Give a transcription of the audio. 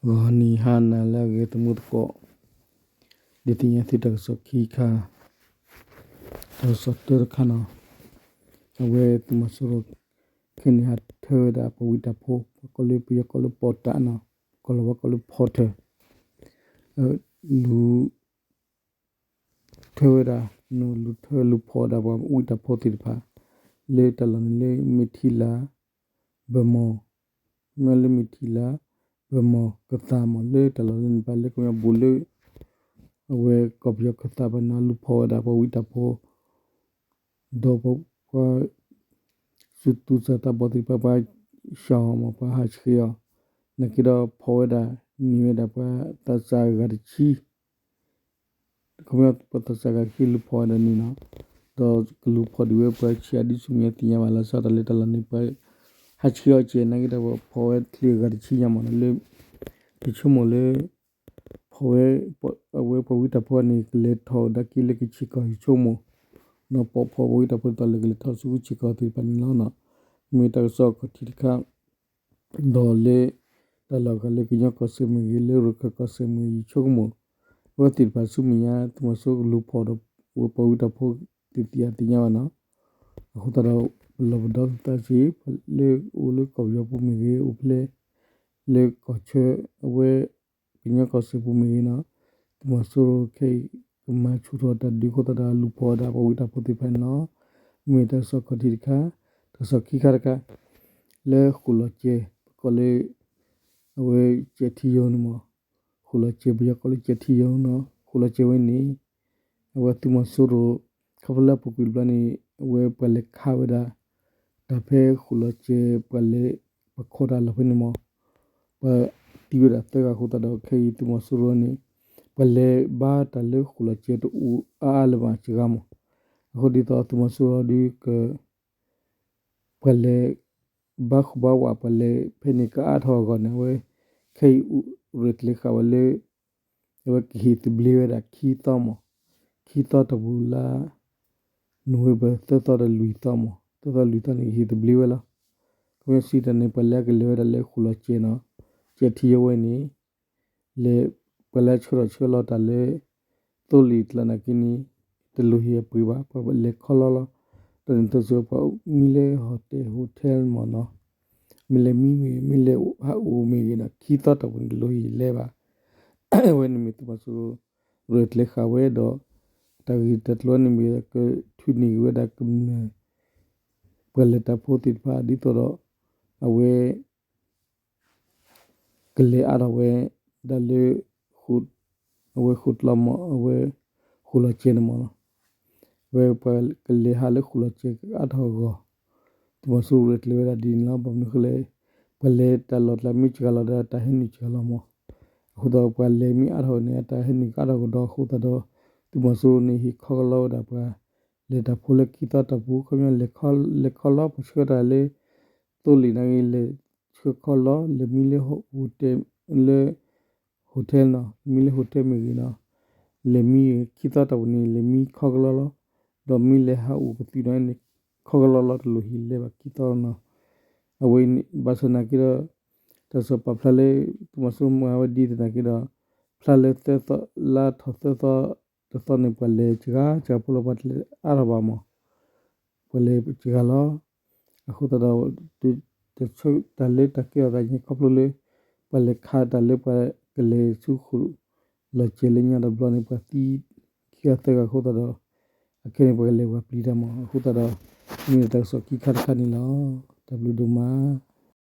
ဂီၤနံၤဟါနၤလၢအဂ့ၤ သမူသကိး, ဒုးသ့ၣ်ညါသုတၢ်ကစီၣ်ခံခါ, တၢ်ကစီၣ်တၢတခါန့ၣ်, အဝဲသုးမီၤစိရိၤ ခဲန့ၣ်ဟးထၢဝဲဒၣ်ပှၤဝံတၢ်ဖိ, ပှၤကိးလၢ ပယီၤကိးလၢ ပီးတးန့ၣ်, ကီၢ်လီၤဝါကိးလၢ ဖီထၢၣ်, လူၤ ထၢဝဲဒၣ်, လူၤထၢလူၤဖီၣ်ဝဲဒၣ်ပှၤဝံတၢ်ဖိသ့ၣ်တဖၣ်, လၢတၢ်လီၢ်န့ၣ်လၢမ့ၢ်ထံလၢ်, ဘၢၣ်မီၢ်, မ့ၢ်လၢမ့ၢ်ထံလၢ်, ဘၢၣ်မီၢ်ကသးမီၢ် လၢတၢ်လီၢ်လၢန့ၣ် ဘၣ်လၢကမျၢၢ်ဘူးလၢ အဝဲကီၢ်ပယီၤကသးဘၣ်န့ၣ် လူၤဖီၣ်ဝဲဒၣ်ပှၤဝံတၢ်ဖိ ဒီးပှၤ စူၢ်သူၣ်စၢ်သးဘီၣ်သ့ၣ်တဖၣ် ပှၤဆှၢအီၤမီၢ် ပှၤဟးဆှဲးအီၤ, နာ်က့ဒီးဖီၣ်ဝဲဒၣ်န့ၢ်ဝဲဒၣ်ပှၤသးစၢ်အဂၤတဆံ, ခီပညီပှၤသးစၢ်အဂၤတဆံလူၤဖီၣ်ဝဲဒၣ်န့ၣ်လီၤ. ဒီးကလူၤဖီၣ်ဒံးဝဲပှၤဆံးအါဒ်ဆူမဲာ်ညါသ့ၣ်ညါဘၣ် လီၤဆီဒၣ်တၢ်လၢတၢ်လီၢ်န့ၣ် ပှၤဟးဆှဲးအီၤကဲး နာ်က့ဒီးပှၤဖီၣ်ဝဲချ့အဂၤတဆံညါမီၢ်န့ၣ်လၢ ယဆိကမိၣ်လၢ ဖီၣ်ဝဲ အဝဲပှၤဝံတၢ်ဖိန့ၣ် ကလဲၤထီၣ်ဒၣ်က့ၤလၢကဆ့ၣ်ကီၢ် ယဆိကမိၣ်, ဒီးပိာ်ဖီၣ်ပှၤဝံတၢ်ဖိတၢ်လၢကလဲၤထီၣ်ဆူကဆ့ၣ်ကီၢ်သ့ၣ်တဖၣ်န့ၣ်လီၤ. မ့ၢ်တၢ်ကစီၣ်ခီၣ်ထံးတခါ, ဒီးလၢ တၢ်လီၢ်အဂၤလၢကညီကီၢ်စဲၣ်မ့ၢ်ဂ့ၤ လၢရခၢၣ်ကီၢ်စဲၣ်မ့ၢ်ဂ့ၤ ယဆိကမိၣ်, အဝဲသ့ၣ်တဖၣ်ဆူမဲာ်ညါ သုးမီၤစိရိၤကလူၤဖီၣ်ဒီး ဝဲပှၤဝံတၢ်ဖိသ့ၣ်တဖၣ်သ့ၣ်ညါဘၣ်န့ၣ်, အဃိသတးဒီး ပလီၢ်ပဒီသုသးစ့ၢ် လၢအိၣ်လၢကီၢ်ပယီၤပူၤမ့ၢ်ဂ့ၤ အိၣ်ဖဲလဲၣ် လၢကီၢ်ဆၢ အဝဲ ကညီကီၢ်စဲၣ်ပူၤမ့ၢ်ဂ့ၤန့ၣ်, သုးမီၤစိရိၤခဲအံၤ ကမၤဆူၣ်ထီၣ်တၢ်ဒုးအဃိသတးဒီး လူၤဖီၣ်ဝဲဒၣ်ပှၤဝံတၢ်ဖိသ့ၣ်တဖၣ်န့ၣ်လီၤ. မ့ၢ်တၢ်ကစီၣ်ခီၣ်ထံးတခါ, တၢ်ကစီၣ်ခံခါတခါ, လၢဃိၣ်လီၤစဲၤ ပကိးလၢ အဝဲကဲးထံယိၤန့ၣ်မီၢ်, ဃိၣ်လီၤစဲၤ ပယီၤကိးလၢကဲးထံယိၤန့ၣ်, ဃိၣ်လီၤစဲၤဝဲန့ၣ် အဝဲသုးမီၤစိရိၤ ခီဖျိလၢအပူၤကွံာ်တဘျီန့ၣ် အဝဲပှၤလဲၤခးဝဲဒၣ် တၢ်ဖဲဃိၣ်လီၤစဲၤ ပှၤလဲၤ ပှၤခိးတၢ်လီၢ်ဖဲန့ၣ်မီၢ်, ပှၤသံဝဲဒၣ်သၢဂၤအဃိသတးဒီး ခဲအံၤသုးမီၤစိရိၤန့ၣ် ပှၤလဲၤဘါတၢ်လၢဃိၣ်လီၤစဲၤတအိၣ်အါအါလၢၤဘၣ်စှၤဂၤမီၢ်, အဃိဒ်သိးသုးမီၤစိရိၤဒုးက ပှၤလဲၤ ဘါဃူဘါဝး ပှၤလဲၤဖဲန့ၣ်ကအါထီၣ်အဂီၢ်န့ၣ် အဝဲ ခဲအံၤအိၣ်ရဲၣ်ကျဲၤဃာ်ဝဲလၢ အဝဲကဟ့ၣ်သဘျ့ဝဲဒၣ်ခံသီမီၢ်, ခံသီတီၢ်ပူၤလါ နိၣ်ဝ့ဘၢၣ် သၢသီဒီးလွံၢ်သီမီၢ်, သၢသီလွံၢ်သီန့ၣ် ဟ့ၣ်သဘျ့ဝဲလီၤ. ခီပညီစံးတၢ်န့ၣ် ပှၤလၢအကလဲၤဝဲဒၣ်လၢဃိၣ်လီၤစဲၤန့ၣ်, ကဲးထံယိၤဝဲန့ၣ် လဲၤ ပှၤလၢအဆှၢထီၣ်ဆှၢလီၤတၢ်လၢ သိလ့ၣ်ကျါနာ်က့န့ၣ် တလိၣ်ဟ့ၣ်အပှ့ၤဘၣ်, ပှၤလဲၤခီလီလီၤ. ဒီးန့ၣ်သိးစ့ၢ်ကီး ပှၤမံလၢဟီၣ်တဲၣ် hotel မီၢ်န့ၣ်, မ့ၢ်လဲၤမံမ့ၢ်ဂ့ၤ မ့ၢ်လဲၤဟးအိၣ်မ့ၢ်ဂ့ၤဒီး ခံသီတီၢ်ပူၤန့ၣ် တလိၣ်ဟ့ၣ်လဲၤဘၣ်. အဝဲန့ၣ်မ့ၢ်သုးမီၤစိရိၤ ရဲၣ်ကျဲၤဃာ်ဝဲဒီး တၢ်ဂ့ၢ်တၢ်ကျိၤန့ၣ်မ့ၢ်ကထုးန့ၢ်က့ၤဝဲဒၣ်ကမျၢၢ် ပှၤလဲၤတၢ်ဖိသ့ၣ်တဖၣ် ဒ်သိးဒီး အဝဲ ကလဲၤအါထီၣ်ဝဲဒၣ်လၢ အဝဲဃိၣ်ကျီမီၢ် အဝဲ ဃိၣ်လီၤစဲၤန့ၣ်မီၢ်လီၤ. အဝဲပှၤကလဲၤဟးလၢဃိၣ်လီၤစဲၤကအါထီၣ်အဂီၢ် သုးမီၤစိရိၤရဲၣ်ကျဲၤဝဲဒၣ်ဒ်န့ၣ်လီၤ. ဘၣ်မနုၤဃိလဲၣ် ပှၤလဲၤတၢ်လီၢ်ကျါမ့ၢ်စှၤလီၤဒီး တၢ်ဟဲနုာ်စှၤလီၤမီၢ်. အဃိသတးဒီးပှၤလဲၤမ့ၢ်အါထီၣ်န့ၣ် တၢ်ဟဲနုာ်ကအါထီၣ်ကဒီးအဃိသတးဒီး သုးမီၤစိရိၤန့ၣ်ဟ့ၣ်ခီကလီဝဲဒၣ်ပှၤ လဲၤတၢ်ဖိလၢခံသီတီၢ်ပူၤ ခီပညီ လဲၤခီလီပှၤဆှၢတၢ်လၢ သိလ့ၣ်နာ်က့ လဲၤဆှၢခီလီ လဲၤမံလၢ hotel လၢ hotel န့ၣ် မံလၢ hotel မ့ၢ်ဂ့ၤန့ၣ် လဲၤမံခံသီတီၢ်ပူၤန့ၣ် လဲၤမံခီကလီလီၤ. ဒီးမ့ၢ်လဲၤဟးအိၣ်ကသုးန့ၣ် ခီကလီလီၤ တလိၣ်ဟ့ၣ်လဲၤဘၣ်ခံသီန့ၣ်. အဝဲဘၣ်ဆၣ်နာ်က့ဒီး တၢ်ကစီၣ်ပာ်ဖျါလၢ သုးမီၤစိရိၤမၤဝဲဒ်သိးနာ်က့ဒီး ဖျါလၢသၢသီ လါထီၣ်သၢသီ တသီန့ၣ် ပှၤလဲၤစှၤ စှၤဖိလီၤ ပှၤတလဲၤအါထီၣ်ဘၣ်မီၢ် ပှၤလဲၤစှၤလီၤ. အဃိသတးဒီး တၢ်ဆၢတၢ်လၢတၢ်ကဲထီၣ်သးန့ၣ် ခီဖျိလၢ ပှၤလဲၤခးတၢ်လၢပှၤကလဲၤဆူဃိၣ်လီၤစဲၤလၢညါတဘျီန့ၣ် ပှၤသံခံဂၤသၢဂၤအဃိသတးဒီး အခဲန့ၣ်ပှၤကလဲၤပှၤပျံၤတၢ်မီၢ်. အဃိသတးဒီး မ့ၢ်တၢ်ကစီၣ်ခံခါတခါန့ၣ်လီၤ. တၢ်ဘျုးဒိၣ်မး.